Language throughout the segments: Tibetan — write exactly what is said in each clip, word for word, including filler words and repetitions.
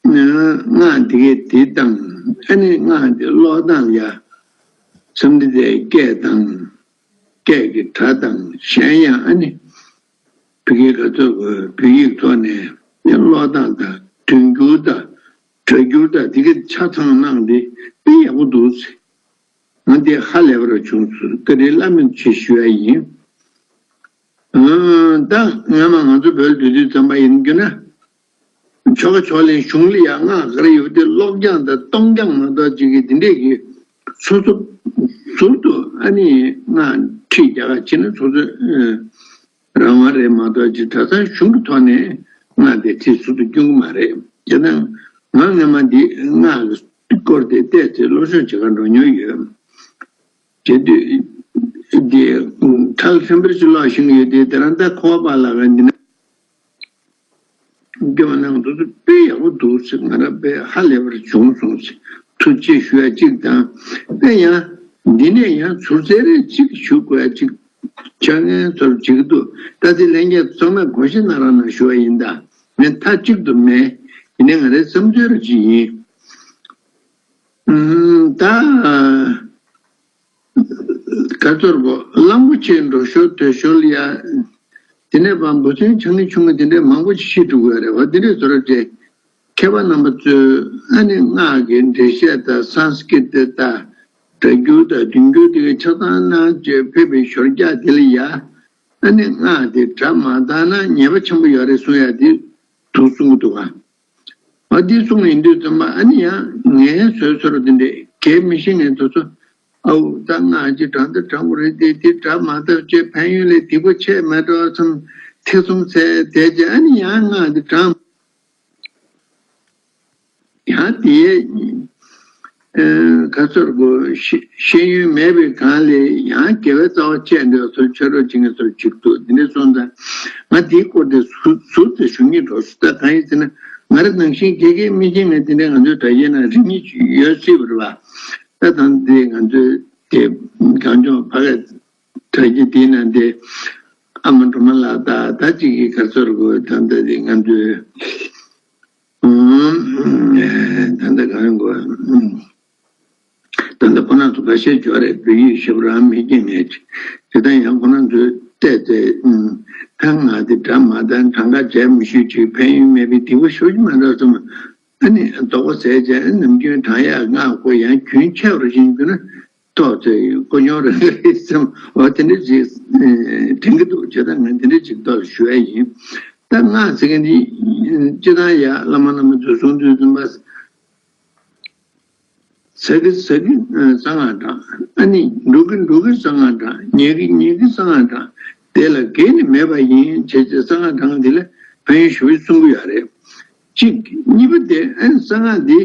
སྔགས་འདི་གས་འདི་དང་ཨ་ནི་སྔགས་འདི་ཀློག་སྟངས་ཡ་འཚམས་འདྲི་དེ་སྐད་དང་སྐད་ཀྱི་སྒྲ་དང་གཞན་ཡང་ཨ་ནི་བོད་ཀྱི་ག་ཚོད་དགོས་བོད་ཡིག་ཐོག་ནས་ཀློག་སྟངས་དང་དོན་འགྱུར་དང་སྒྲ་འགྱུར་དང་འདི་གས་ཆ་ཚང་གནང་སྟེ་དཔེ་ཡག་པོ་འདུག་ཟེར། ང་འདི་ཧ་ལས་པ་རུ་བྱུང་སོང་། བཀའ་དྲིན་བླ་མེད་ཆེ་ཞུ་ཡ་ཡིན། ཨང་། ད་སྔ་མ་ང་ཚོ་བོད་ལ་སྡོད་དུས་ཙམ་པ་ཡིན་རྒྱུ་ན། ཆོལ་ཁ་ཕྱོགས་གླེང་གཞུང་ལ་ཡང་སྔགས་ག་རེ་ཡོད་དེ་ཀློག་རྐྱང་དང་གཏོང་རྐྱང་མ་གཏོགས་ཅིག་གི་འདི་འདྲས་ཀྱི་སོ་སོ་ཟུར་དུ་ཨ་ནི་སྔགས་ཁྲིད་རྒྱག་ག་བྱེད་ན་སོ་སོ་རང་དབང་རེད་མ་གཏོགས་ཅིག་གྲྭ་ཚང་གཞུང་གི་ཐོག་ནས་སྔགས་དེ་ཁྲིད་ཟུར་དུ་སྐྱོན་གྱི་མ་རེད། བྱས་ཙང་ང་སྔ་མ་འདི་སྔགས་ཀྱི་སྐོར་དེ་བལྟས་ཚེ་སློབ་སྦྱོང་བྱེད་གར་འགྲོ་མྱོང་ཡོད། བྱེད་དུས་དེ་ཁྲག་ཧྲན་པར་ཅིག་ཀློག་ཤེས་ཀྱི་ཡོད་དེ། དེ་རང་ད་ཁོ་པ་ལགས་ཀྱིས་འདི་ན་སྐྱོན་གནང་འདུག་ཚུལ་དཔེ་ཡག་པོ་འདུག་ཟེར། ང་རང་དཔེ་ཧ་ལས་པར་བྱུང་སོང་ཟེར། ཐུགས་རྗེ་ཆེ་ཞུ་ཡ་གཅིག་དང་། དཔེ་ཡང་འདི་ནས་ཡང་ཟུར་ཟའི་རེ་གཅིག་ཞུ་དགོས་ཡ་གཅིག་ཆགས་ངན་ཚོར་བྱེད་ཀྱི་འདུག་ད་དེ་ལན་རྒྱག་ཚང་མས་དགོངས་བཞེས་གནང་རོགས་གནང་ཞུ་བ་ཡིན། ད་མེད་མཐའ་གཅིག་ཏུ་མེད། ཡིན་ནའི་ང་རའི་བསམ་ཚུལ་རེ་གཅིག་ཡིན། ཨུམ། ད། ག་ཚོར་གོ་གླང་པོ་ཆེའི་འགྲོ་ཞོར་སྡོད་ཞོར་ལ་ཡ། དེ་ནས་ཕར་འབུ་ཚན་ཆུང་ངུ་ཆུང་ངུ་དེ་འདྲས་མང་པོ་ཞིག་ཤི་འགྲོ་གི་ཡོད་རེད་བ། དེ་འདྲས་བཟོ་འདྲ་བྱས། མཁས་པ་རྣམ་པ་ཚོས་ཨ་ནི་སྔགས་ཀྱི་འགྲེལ་བཤད་དང་སཾ་སྐྲྀཏ་དང་སྒྲ་འགྱུར་དང་དོན་འགྱུར་དེ་གའི་ཆ་ཚང་གནང་བྱས་ཕེབས་པའི་ཞོར་རྒྱག་དེ་ལ་ཡ། ཨ་ནི་སྔགས་དེ་སྒྲ་མ་བཏང་ན་ཉེས་པ་ཆེན་པོ་ཡོད་རེད་གསུང་ཡ་དེ་འདུག་གསུང་གི་འདུག་ག། ཨ་འདི་གསུངས་ཡིན་དུས་ཙམ་པ་ཨ་ནི་ཡང་ངའི་བཟོས་ཚོར་འདི་འདྲས་གལ་མི་ཤེས་ངས་དུ་ཚོ། ཨའུ་ད་སྔགས་ཀྱི་སྒྲ་འདི་དྲང་པོ་རེད་དེ། དེ་སྒྲ་མ་བཏབ་ཅེས་ཕན་ཡོན་ལས་སྡིག་པ་ཆེ་མེད་འགྲོ་བསམ་ཐེ་ཚོམ་ཚད་དེ་རྗེས་ཨ་ནི་ཡང་སྔགས་འདི་དྲང་ཡང་དེའི་ག་ཚོར་གོ་ཤེས་ཡོན་མེད་པའི་སྒང་ལས་ཡང་དགེ་བའི་རྩ་བ་བཅད་འདོད་ཚོར་ཆོས་རོགས་བྱེད་ངེས་ཚོར་ཅིག་འདུག་འདི་འདྲས་སོང་ཙང་ང་དེའི་སྐོར་དེ་ཟུར་ཟུར་དུ་ཞུ་སྙིང་འདོད་སོང་། ད་གང་ཡིན་ཟེར་ན་ང་རང་ནང་བཞིན་དགེ་རྒན་མི་ཤེས་ངས་དེ་འདྲའི་ང་ཚོའི་དྲ་རྒྱའི་ནང་རིག་གནས་ཡོད་སྲིད་པ་རེད་བ། ད་དང་དེ་ང་ཚོའི་དེ་གངས་ལྗོངས་ཕ་གི་དྲ་རྒྱ་དེའི་ནང་དེ་ཨ་མ་སྒྲོལ་མ་ལགས་དང་ད་ཅིག་གི་ག་ཚོར་གོ་ད་ལྟ་དེ་ང་ཚོའི་ད་ལྟ་གང་གོ་ད་ལྟ་ཁོ་རང་ཚོ་འགའ་ཤས་འབྱོར་རེད། བོད་ཡིག་ཤེས་པ་རང་མེད་ཀྱི་མེད། དེ་ལྟར་ཡང་ཁོ་རང་ཚོས་བལྟས་ཏེ། ད་ང་དེ་འདྲ་མ་དང་གྲངས་ཀ་བྱས་མི་ཤོད་ཅིག་ཕན་ཡོན་མེད་པའི་སྡིག་པ་ཤོར་གྱི་མ་འགྲོ་བསམ། ཨ་ནི་དོགས་པ་ཟས་བྱས་ཨ་ནམ་རྒྱུན་བགྲང་ཡག་སྔགས་ཁོ་ཡང་རྒྱུན་ཆད་པར་བཞིན་གྱུར་ན་ཏོག་ཙེ་དཀོན་མཆོག་རང་རེད་བསམ། འོ་དེ་འདྲ་ཅིག་དྲན་གྱི་འདུག་བྱས་ཙང་ང་དེ་འདྲ་ཅིག་ཏོག་ཞུ་ཡ་ཡིན། ད་སྔགས་ཟེར་མཁན་འདི་སྤྱིར་བཏང་ཡ་བླ་མ་བླ་མ་ཚོས་གསུང་དུས་ཙམ་པ། ཟ་གི་ཟ་གི་གསང་སྔགས་བགྲང་། ཨ་ནི་འགྲོ་གི་འགྲོ་གི་གསང་སྔགས་བགྲང་། ཉལ་གི་ཉལ་གི་གསང་སྔགས་བགྲང་། དེ་ལ་འགལ་ནི་མེད་པ་ཡིན་བྱས་བྱས་གསང་སྔགས་བགྲང་འདི་ལ་ཕན་ཡོན་ཞེ་པོ་གསུང་གི་ཡོད་རེད། གཅིག་གཉིས་པ་དེ་ཨ་ནི་གསང་སྔགས་འདི་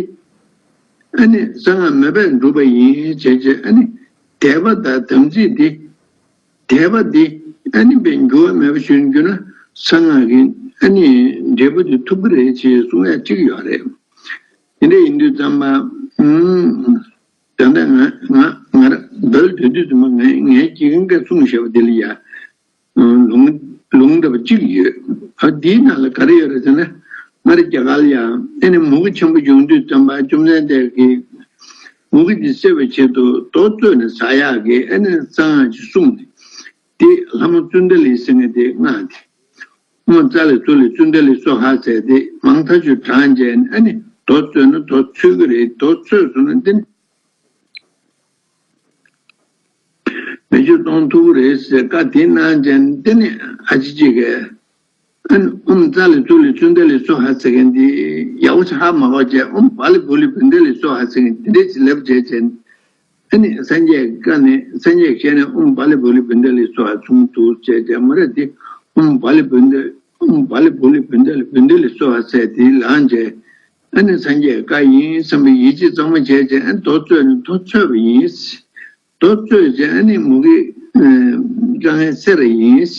ཨ་ནི་གསང་སྔགས་མོས་པས་འགྲུབ་པ་ཡིན་བྱས་བྱས་ཨ་ནི་དད་པ་དང་དམ་ཚིག་འདི་དད་པ་འདི་ཨ་ནི་པའི་འགྱུར་བ་མེད་པ་ཞིག་འགྱུར་ན་གསང་སྔགས་ཀྱི་ཨ་ནི་འབྲས་བུ་འདི་ཐོབ་ཀྱི་རེད་ཅེས་གསུང་ཡ་གཅིག་ཡོད་རེད། དེ་འདྲ་ཡིན་དུས་ཙམ་པ། ཨུམ། ད་ལྟ་ང་ང་ང་རང་བོད་སྡོད་དུས་ཙམ་པ་ངའི་ངའི་དགེ་རྒན་གྱིས་གསུངས་བཞག་པ་དེ་ལ་ཡ། ལུང་ལུང་འདྲ་པོ་གཅིག་ཡོད། ཨ་དེའི་ནང་ལ་ག་རེ་ཡོད་རེད་ཟེར་ན། སྔར་རྒྱ་གར་ལ་ཡ་ཨ་ནི་མུ་གེ་ཆེན་པོ་ཡོང་དུས་ཙམ་པ་བཅོམ་ལྡན་འདས་ཀྱིས་མུ་གེ་འདི་སེལ་བའི་ཆེད་དུ་རྡོ་བཙོས་ནས་ཟ་ཡག་གི་ཨ་ནི་གསང་སྔགས་ཅིག་གསུངས་ཏེ། དེ་ལྷ་མོ་ཙུན་ད་ལི་ཟེར་མཁན་དེ་སྔགས་དེ། ཨོཾ་ཙ་ལི་ཙུ་ལི་ཙུན་ད་ལི་སྭཱ་ཧཱ་ཟེར་ཏེ་མང་ཐག་ཆོད་བགྲངས་རྗེས་ཨ་ནི་རྡོ་བཙོས་ན་རྡོ་ཚུད་ཀྱི་རེད། རྡོ་ཚུད་སོང་ན་འདི་ནི་མེ་མཆོད་གཏོང་ཐུབ་ཀྱི་རེད་ཟེར་བཀའ་དེ་གནང་རྗེས་འདི་ནི་ཨ་ཅེ་གཅིག་གིས་ཨ་ནི་ཨོཾ་ཙ་ལི་ཙུ་ལི་ཙུན་ད་ལི་སྭཱ་ཧཱ་ཟེར་མཁན་འདི་ཡག་པོ་ཅིག་ཧ་མ་གོ་བྱས་ཨོཾ་བ་ལི་བུ་ལི་བུན་ད་ལི་སྭཱ་ཧཱ་ཟེར་མཁན་འདི་འདྲས་ཅིག་ལབ་བྱས་རྗེས། ཨ་ནི་སངས་རྒྱས་བཀའ་ནི་སངས་རྒྱས་ཞལ་ནས་ཨོཾ་བ་ལི་བུ་ལི་བུན་ད་ལི་སྭཱ་ཧཱ་གསུངས་འདུག་ཅེས་བྱས་མ་རེད་དེ། ཨོཾ་བ་ལི་བུན་ད་ཨོཾ་བ་ལི་བུ་ལི་བུན་ད་ལི་བུན་ད་ལི་སྭཱ་ཧཱ་ཟེར་དེ་ལངས་རྗེས། ཨ་ནི་སངས་རྒྱས་བཀའ་ཡིན་བསམ་པའི་ཡིད་ཆེས་གཙང་མ་བྱས་རྗེས་ཨ་ནི་རྡོ་བཙོས་ནས་རྡོ་ཚུད་པ་ཡིན། རྡོ་བཙོས་རྗེས་ཨ་ནི་མུ་གེ་དཀའ་ངལ་སེལ་བ་ཡིན།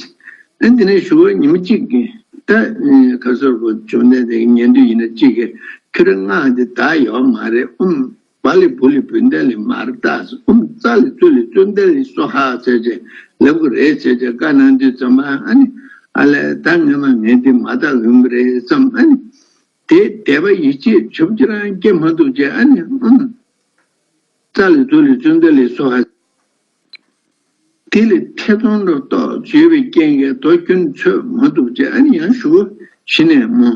ཨ་ནི་དེ་ནས་ཞུ་བ་ཉི་མ་གཅིག་གི་ད་ག་ཟེར་དགོས། བཅོམ་ལྡན་འདས་ཀྱི་ཉན་དུས་ཡིན་ན་གཅིག་གི་ཁྱོད་རང་སྔགས་འདི་དག་ཡོད་མ་རེད། ཨོཾ་བ་ལི་བུ་ལི་བུན་ད་ལི་མར་ཏ་ཨོཾ་ཙ་ལི་ཙུ་ལི་ཙུན་ད་ལི་སྭཱ་ཧཱ་ཟེར་བྱས་ལབ་དགོས་རེད་ཟེར་བྱས་བཀའ་གནང་དུས་ཙམ་པ་ཨ་ནི་ཨ་ལས་ད་ངས་མ་ངས་འདི་མ་དག་ཡོང་གི་རེད་བསམ། ཨ་ནི་ དེ་དད་པ་ཡིད་ཆེས་ཆུབ་ཀྱི་རང་སྐྱེ་མ་ཐུབ་ཅེས། ཨ་ནི་ཨང་། རྩ་ལས་ཚུལ་ལས་བཙུན་ཟླ་ལས་སོགས། དེ་ལས་ཐེ་ཚོམ་འགྲོ་ལྟོགས་བྱེད་པའི་རྐྱེན་གྱིས་དོ་ཀུན་འཚོལ་མ་ཐུབ་ཅེས། ཨ་ནི་ཡང་ཞུ་གཞི་ནས་མོ།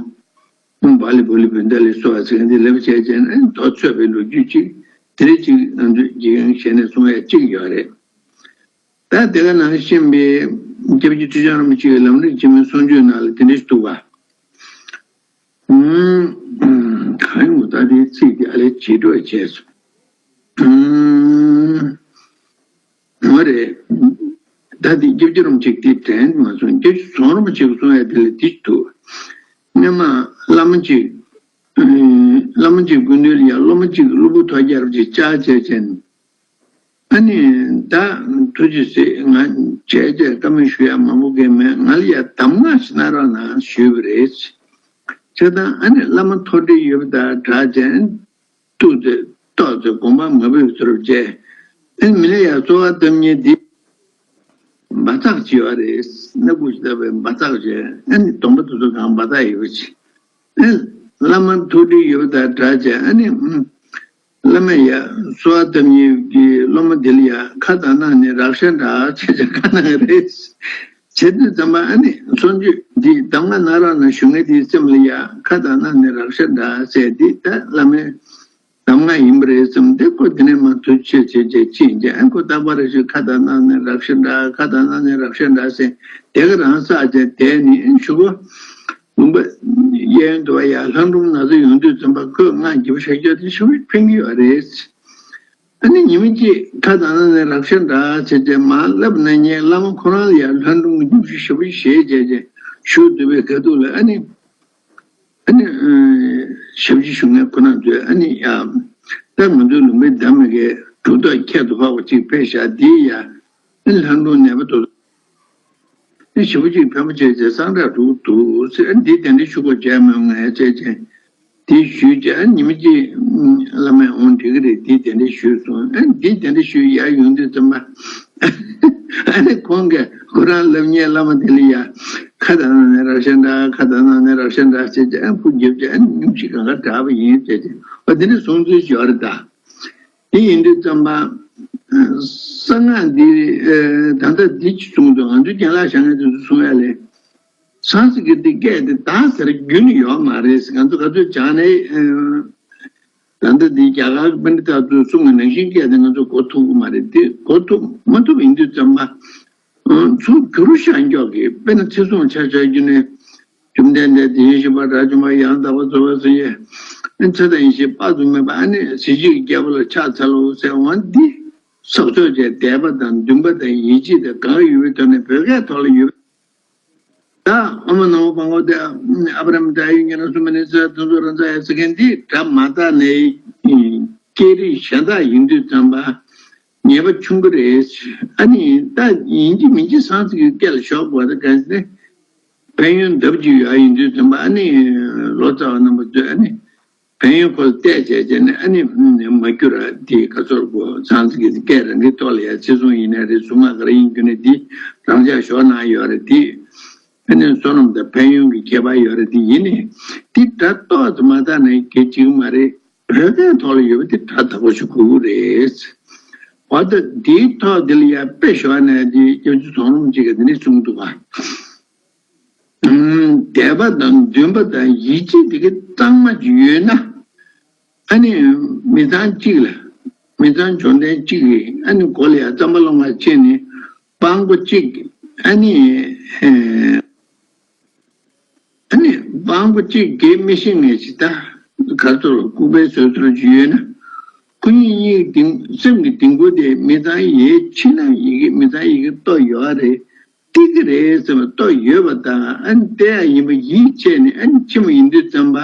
ཨང་། བ་ལི་བུ་ལི་བུན་ཟླ་ལས་སོགས་ཟེར་འདི་ལབ་བྱས་བྱས་ནས་དོ་འཚོལ་བའི་ལོ་རྒྱུས་ཅིག་དེ་རེ་ཅིག་ང་ཚོས་འཇིགས་ཡང་བྱས་ནས་གསུང་ཡ་གཅིག་ཡོད་རེད། ད་དེ་ག་ནང་བཞིན་པའི་སྐྱབས་རྗེ་ཁྲི་བྱང་རིན་པོ་ཆེ་གི་ལམ་རིམ་ཆེན་མོའི་གསུང་ཆོས་ནང་ལ་དེ་འདྲ་ཞིག་འདུག་ག་ཨུམ། གང་ཡོང་ད་དེའི་ཚིག་དེ་ཨ་ལས་ཇེ་སྤྲོས་བྱས་སོང་། ཨུམ། འོ་རེད། ད་དེ་སྐྱབས་རྗེ་རིན་པོ་ཆེ་དེ་དྲན་མ་སོང་། སྐྱབས་རྗེ་ཚོང་རིན་པོ་ཆེ་གིས་གསུང་ཡ་དེ་ལ་དེ་འདུག་སྔོན་མ་བླ་མ་གཅིག་ཨུམ། བླ་མ་གཅིག་སྐུ་མདུན་ལ་ཡ་སློབ་མ་གཅིག་གློ་བུར་ཐོལ་རྒྱག་རབ་ཅིག་བཅག་བྱས་བྱས་ནས། ཨ་ནི་ད་ཐུགས་རྗེ་གཟིགས། ང་བྱས་རྗེས་བཀའ་མོལ་ཞུ་ཡ་མང་པོ་གང་མེད། ང་ལ་ཡ་གདམས་ངག་ཞིག་གནང་རོགས་གནང་ཞུས་པ་རེད། བྱས་ཙང་ཨ་ནི་བླ་མ་མཐོ་གྲས་ཡོད་པ་དང་སྦྲགས་བྱས་ཏོག་ཙེ་ཏོག་ཙེ་དགོངས་པ་མ་བོས་ཚུར་བྱས། ཨ་ནི་མི་ལ་ཡ་གསོལ་བ་བཏབ་མཁན་འདི་འབག་བཙོག་ཅིག་ཡོད་རེད། སྣ་ཁུག་ཅིག་བཏབ་པའི་འབག་བཙོག་ཅིག་ཨ་ནི་གདོང་པ་དེ་ཚོ་གང་འབག་བཙོག་ཡོད་པ་ཅིག་ཨ་ནི་བླ་མ་མཐོ་གྲས་ཡོད་པ་དང་སྦྲགས་བྱས། ཨ་ནི་ཨུམ། བླ་མ་ཡ་གསོལ་བ་བཏབ་མཁན་གྱི་སློབ་མ་འདི་ལ་ཡ་ཁ་བཏང་གནང་ནས་རག་ཤ་འདྲ་བྱས་བྱས་བཀའ་གནང་རེད། བྱས་དུས་ཙམ་པ་ཨ་ནི་གསུང་ཆོས་འདི་གདམས་ངག་གནང་རོགས་གནང་ཞུ་མཁན་དེའི་སེམས་ལ་ཡ་ཁ་བཏང་གནང་ནས་རག་ཤ་འདྲ་ཟེར་འདི་ད་བླ་མའི་གདམས་ངག་ཡིན་པ་རེད་བསམ་སྟེ། ཁོ་དེ་ནས་མར་དུ་ཆས་བྱས་བྱས་ཕྱིན་བྱས། ཨ་ཁོ་རྟག་པར་རེ་ཞིག་ཁ་བཏང་གནང་ནས་རག་ཤ་འདྲ། ཁ་བཏང་གནང་ནས་རག་ཤ་འདྲ་ཟེར་དེ་ག་རང་བསགས་བྱས་བསྡད་ནས། ཨ་ཞུ་གོ་ལུང་པ་གཡས་གཡོན་དུ་བ་ཡ་ལྷ་སྒྲུང་ན་ཚ་ཡོང་དུས་ཙམ་པ་ཁོས་སྔགས་རྒྱུད་པ་ཤཱཀྱ་དེ་ཞེ་པོ་ཕན་གྱི་ཡོད་རེད། ཨ་ནི་ཉི་མ་གཅིག་ཁ་བཏང་གནང་ནས་རག་ཤ་འདྲ་བྱས་བྱས་མར་བསླབ་གནང་མཁན་བླ་མ་ཁོ་རང་ལ་ཡ་ལྷ་སྒྲུང་གི་སྙན་ཞུ་ཞེ་པོ་བཞེས་བྱས་བྱས་བཞུགས་སྡོད་པའི་ཁ་ཐུག་ལ། ཨ་ནི་ཨ་ནི་ཞབས་ཕྱི་ཞུ་མཁན་ཁོ་རང་ཚོས། ཨ་ནི་ཡ་ད་ང་ཚོའི་ལུང་པའི་ཟླ་མ་གའི་གྲུབ་ཐོབ་ཁྱད་དུ་འཕགས་པ་གཅིག་ཕེབས་ཤག་འདི་ཡ་ཨ་ནི་ལྷ་སྒྲུང་ནད་པ་དོ། ཨ་ཞེ་པོ་ཅིག་ཕན་པོ་བྱས་བྱས་སངས་དྲག་འགྲོ་གི་འདུག་ཟེར། ཨ་འདི་དེ་འདྲ་ཞུ་དགོས་བྱས་མོད་ངས་བྱས་བྱས་དེ་ཞུས་བྱས། ཨ་ཉི་མ་གཅིག་བླ་མས་འོང་འགྲིག་གི་རེད། འདི་དེ་འདྲ་ཞུས་སོང་། ཨ་འདི་དེ་འདྲ་ཞུས་ཡར་ཡོང་དུས་ཙམ་པ་ཨ་ནི་ཁོང་གིས་ཁོ་རང་ལབ་མཁན་བླ་མ་དེ་ལ་ཡ་ཁ་བཏང་གནང་ནས་རག་ཤ་འདྲ། ཁ་བཏང་གནང་ནས་རག་ཤ་འདྲ་བྱས་བྱས། ཨ་ཕུ་རྒྱབ་བྱས། ཨ་ཉུང་ཤས་གང་ག་དྲག་པ་ཡིན་བྱས་བྱས། ཨ་དེ་འདྲ་གསུང་ཚུལ་ཞིག་ཡོད་རེད་ད། དེ་ཡིན་དུས་ཙམ་པ། གསང་སྔགས་འདི་ད་ལྟ་འདི་ཅི་གསུངས་འདུག་ང་ཚོའི་རྒན་ལགས་བཞག་མཁན་དེ་ཚོ་གསུང་ཡ་ལས། སཾ་སྐྲྀ་ཏ་སྐད་དེ་བདག་ཟེར་རྒྱུན་ནས་ཡོད་མ་རེད། ང་ཚོ་ག་ཚོད་སྦྱངས་ནའི། ད་ལྟ་འདི་རྒྱ་གར་གྱི་པཎྜི་ཏ་ཚོས་གསུངས་པ་ནང་བཞིན་སྐད་དེ་ང་ཚོ་གོ་ཐུབ་ཀྱི་མ་རེད། དེ་གོ་ཐུབ་མ་ཐུབ་ཡིན་དུས་ཙམ་པ། ཚུར་བསྒྱུར་བཞག་མགྱོགས་ཀྱི། དཔེར་ན་ཚེ་སྲུང་ཆ་བཞག་རྒྱུ་ནི། བཅོམ་ལྡན་འདས་དེ་བཞིན་གཤེགས་པ་དགྲ་བཅོམ་པ་ཡང་དག་པར་རྫོགས་པའི་སངས་རྒྱས། ཚེ་དང་ཡེ་ཤེས་དཔག་ཏུ་མེད་པ། ཨ་ནི་གཟི་བརྗིད་ཀྱི་རྒྱལ་པོ་ལ་ཕྱག་འཚལ་ལོ་ཟེར་བ་འདི། སྲོག་ཆགས་ཀྱི་དད་པ་དང་འདུན་པ་དང་ཡིད་ཆེས་དང་གང་ཡོད་པའི་ཐོག་ནས་བོད་སྐད་ཐོག་ལ་ཡོད། ད་ཨོཾ་ནམོ་བྷ་ག་ཝ་ཏེ། ཨ་པ་ར་མི་ཏ་ཨཱ་ཡུ་ཉི་ར་སུ་མ་ཎི་ཙི་དེ་ཚོ་རང་ཚ་ཡ་ཟེར་མཁན་འདི་སྒྲ་མ་དག་ནའི་སྐད་རིགས་གཞན་དག་ཡིན་དུས་ཙམ་པ། ཉེས་པ་ཆུང་གི་རེད། ཨ་ནི་ད་ཡིན་གཅིག་མིན་གཅིག་སཾ་སྐྲྀ་ཏ་སྐད་ལ་ཞོག་དགོས་ད་ག་ཟེར་ནས། ཕན་ཡོན་ལྡབ་གཅིག་ཡོད་ཡིན་དུས་ཙམ་པ། ཨ་ནི་ལོ་ཙཱ་བ་རྣམ་པ་ཚོས་ཨ་ནི་ཕན་ཡོན་ཁོ་བལྟས་བྱས་བྱས་ནས། ཨ་ནི་མ་གྱུར་ར་དེ་ག་ཚོད་དགོས། སཾ་སྐྲྀ་ཏ་སྐད་རང་གི་ཐོག་ལ་ཡ་ཚེ་སྲུང་ཡིན་ནའི་རེད། གཟུངས་སྔགས་ག་རེ་ཡིན་རྒྱུ་ནས་འདི་རང་འཇགས་ཞོག་གནང་ཡོད་རེད། དེ་ཨ་ནི་བསོད་ནམས་དང་ཕན་ཡོན་གྱི་ཁྱད་པར་ཡོད་རེད། དེ་ཡིན་ནའི་དེ་སྒྲ་ཏོག་ཙམ་མ་དག་ནའི་སྐད་ཅིག་མ་རེད། བོད་སྐད་ཐོག་ལ་ཡོད་པ་དེ་སྒྲ་དག་པོ་ཞིག་དགོས་ཀྱི་རེད། འོ་ད་འདིའི་ཐོག་འདི་ལ་ཡ་དཔེ་ཞོག་ནས་འདི་སྐྱབས་རྗེ་ཚོང་རིན་པོ་ཆེ་གིས་འདི་ནས་གསུངས་འདུག་ག་དད་པ་དང་འདུན་པ་དང་ཡིད་ཆེས་འདི་གི་གཙང་མ་ཅིག་ཡོད་ན། ཨ་ནི་མི་ཚང་གཅིག་ལ། མི་ཚང་འབྱོར་ལྡན་གཅིག་གིས་ཨ་ནི་མགོ་ལ་ཡ་རྩམ་པ་སློང་ག་ཕྱིན་ནས་སྤྲང་པོ་གཅིག་ཨ་ནི། ཨ་ནི་སྤྲང་པོ་གཅིག་གིས་མི་ཤེས་ངེས་ཅི་ད་གར་ཚོར་ལྐུགས་པའི་བཟོས་ཚོར་གྱི་ཡོད་ན། ཁོ་གཉིས་གཉིས་གདིང་སེམས་ཀྱི་གདིང་ཁུག་དེ་མི་ཚང་ཡའི་ཕྱི་ནང་ཡི་གེ་མི་ཚང་ཡི་གེ་ལྟོ་ཡོད་རེད། ཏིག་ཏིག་རེད་ཟེར་བ་ལྟོ་ཡོད་པ་དང་། ཨ་ནི་དེ་ཡང་ཡིན་པ་ཡིད་ཆེས་ནས་ཨ་ནི་ཕྱི་མ་ཡིན་དུས་ཙམ་པ།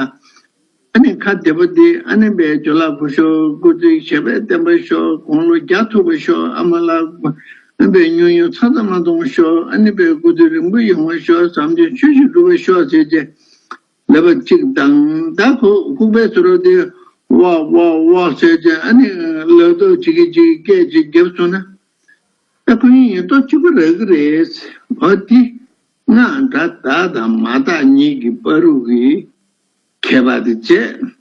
ཨ་ནི་ཁ་བདེ་པོ་དེ་ཨ་ནི་པའི་ཇོ་ལགས་ཁུ་ཤོ་སྐུ་ཚེ་ཞབས་པད་བརྟན་པ་ཤོག་དགུང་ལོ་བརྒྱ་ཐུབ་པ་ཤོག་ཨ་མ་ལགས་ཨ་ནི་པའི་ཉུང་ཉུང་ཚ་ཚ་མ་གཏོང་ཤོག་ཨ་ནི་པའི་སྐུ་ཚེ་རིང་པོ་ཡོང་བ་ཤོག་བཟང་པོའི་ཆོས་ཤིག་འགྲུབ་པ་ཤོག་ཟེར་བྱས་ལབ་པ་གཅིག་དང་། ད་ཁོ་ལྐུགས་པའི་བཟོ་རོ་དེ་ཝག་ཝག་ཝག་ཟེར་བྱས་ཨ་ནི་ལག་ཐོག་ཅིག་གི་ཅིག་སྐད་ཅིག་བརྒྱབ་སོང་ན། ད་ཁོ་གཉིས་ཡིན་མདོག་གཅིག་པ་རག་གི་རེད། འོ་དེ་སྔགས་སྒྲ་དག་དང་མ་དག་གཉིས་ཀྱི་བར་དུ་གི་ མཁས་པ་དེ་བྱས།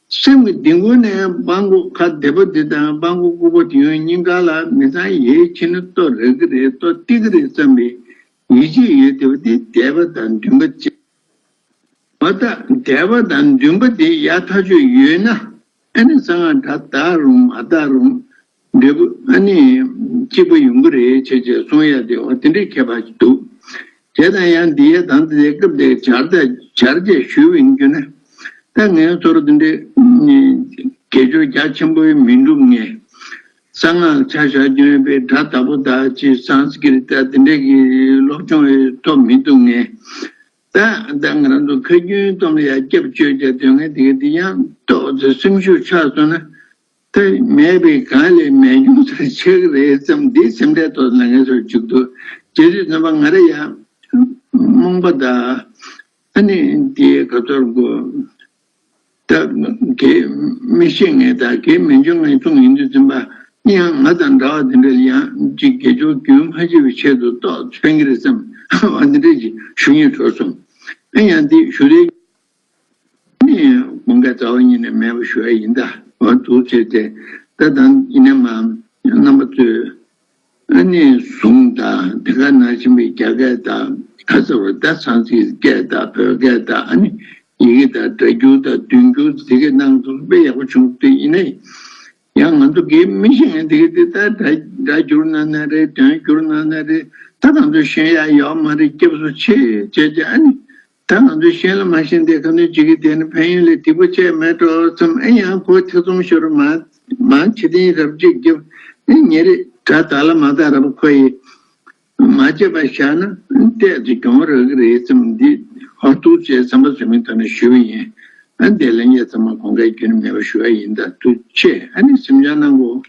སེམས་ཀྱི་ལྡིང་སྐོར་ནས་སྤང་ཁོག་ཁ་བདེ་པོ་འདི་དང་སྤང་ཁོག་ལྐུགས་པོ་དེ་ཡང་གཉིས་ཀ་ལ་མི་ཚང་ཡས་ཕྱིན་ན་ལྟོ་རག་གི་རེད། ལྟོ་སྟེར་གི་རེད་བསམ་པའི་ཡིད་ཆེས་ཡོད་བསྡད་པ་དེ་འདས་པ་དང་འདུན་པ་བྱས། མ་གཏོགས་འདས་པ་དང་འདུན་པ་དེ་ཡག་ཐག་ཆོད་ཡོད་ན། ཨ་ནི་གསང་སྔགས་སྒྲ་དག་རུང་མ་དག་རུང་འབྲས་བུ་ཨ་ནི་གཅིག་པ་ཡོང་གི་རེད་ཅེས་ཅེས་གསུང་ཡ་དེ་འོ་དེ་འདྲའི་མཁས་པ་ཞིག་འདུག་བྱས་ཙང་ཡང་འདི་ཡ་དང་དེ་སྐབས་དེ་སྦྱར་དང་སྦྱར་བྱས་ཞུས་པ་ཡིན་རྒྱུ་ན། ད་ངའི་ཚོར་དེ་འདྲའི་དགེ་སྦྱོར་རྒྱ་ཆེན་པོ་མི་འགྲུབ་ངེས། གསང་སྔགས་ཆ་བཞག་རྒྱུ་ཡིན་པའི་སྒྲ་དག་པོ་དག་ཅིག་སཾ་སྐྲྀ་ཏ་དེ་འདྲའི་གི་སློབ་སྦྱོང་ཐོབ་མི་འདུག་ངེས། ད་ད་ང་རང་ཚོ་ཁ་རྒྱུན་གཏོང་ལ་ཡ་སྐྱབས་བཅོལ་བྱས་དོན་ངན་དེ་ག་དེ་ཡང་ཏོག་ཙེ་སེམས་ཤུགས་ཆག་སོང་ན། ད་མེད་པའི་གང་ལས་མེད་ཉུང་ཟེར་ཆགས་ཀྱི་རེད་བསམ་འདི་སེམས་ཁྲལ་ཏོག་ཙམ་ལ་ངེས་སོ་བཅུག་འདུག་རྗེ་བཙུན་སེམས་དཔའ་ང་རེ་ཡ་རྨོངས་པ་དང་། ཨ་ནི་འདི་ག་ཚོར་གོ་ད་གལ་མི་ཤེས་ངེས་དང་གལ་མི་འཇོན་ངེས་མཚུངས་ཡིན་དུས་ཙམ་པ་ཡང་ང་དང་འདྲ་བ་དེ་འདྲ་ལ་ཡང་ཅིག་དགེ་སྦྱོར་རྒྱུན་མ་ཆད་པའི་ཆེད་དུ་ཏོག་ཕན་གྱི་རེད་བསམ་བ་འདི་འདྲ་ཅིག་ཞུ་སྙིང་བྲོ་སོང་། ཨ་ཡང་འདི་ཞུ་རེ་ནི་དགོངས་འགལ་རྩ་བ་ཉིད་ནས་མེད་པ་ཞུ་ཡ་ཡིན་ད་བ་འདུག་བྱས་ཏེ་ད་དང་ཡིན་ན་མ་རྣམ་པ་ཚོས། ཨ་ནི་གཟུངས་དང་དེ་ག་ནང་བཞིན་པའི་རྒྱ་སྐད་དང་ཁ་ཚ་བར་ད་སཾ་སྐྲྀ་ཏ་སྐད་དང་བོད་སྐད་དང་ཨ་ནི་ཡི་གེ་དང་སྒྲ་སྒྱུར་དང་བསྡུས་སྒྱུར་དེ་གའི་ནང་དུ་དཔེ་ཡག་པོ་བྱུང་སྟེ་ཡིན་ནའི། ཡང་ང་ཚོ་གའི་མི་ཤེས་མཁན་དེ་གའི་དེ་ད་སྒྲ་སྒྲ་སྒྱུར་གནང་ན་རེད། དོན་སྒྱུར་གནང་ན་རེད། ད་ང་ཚོ་ཤེས་ཡ་ཡོད་མ་རེད། སྐྱབས་སུ་མཆི་བྱས་བྱས་ཨ་ནི། ད་ང་ཚོས་གཞན་ལ་མ་ཤེས་ཏེ་ཁ་ནས་ཅིག་གིས་དེ་ནི་ཕན་ཡོན་ལས་སྡིག་པ་ཆེ་མེད་འགྲོ་བསམ། ཨེ་ཡང་ཁོ་ཐེ་ཚོམ་ཤོར་མ་མ་བྱེད་དེ་རབ་ཅིག་རྒྱབ་ཨེ་ཉེ་རེ་དགྲ་དག་ལ་མ་དག་རབ་ཁོ་ཡི་མ་བྱེད་པ་བཞག་ན་ཏོག་ཙམ་གྱོང་རག་གི་རེད་བསམ་འདི་ཧོར་ཐུག་བྱས་བསམ་པ་བཟོ་མིན་ཐོག་ནས་ཞུས་པ་ཡིན། ཨ་འདས་ལན་ཡ་ཚང་མ་གོང་ཁ་རྒྱུན་མེད་པ་ཞུ་བ་ཡིན། ད་ཐུགས་ཆེ་ཨ་ནི་སེམས་ཅན་གནང་གོ།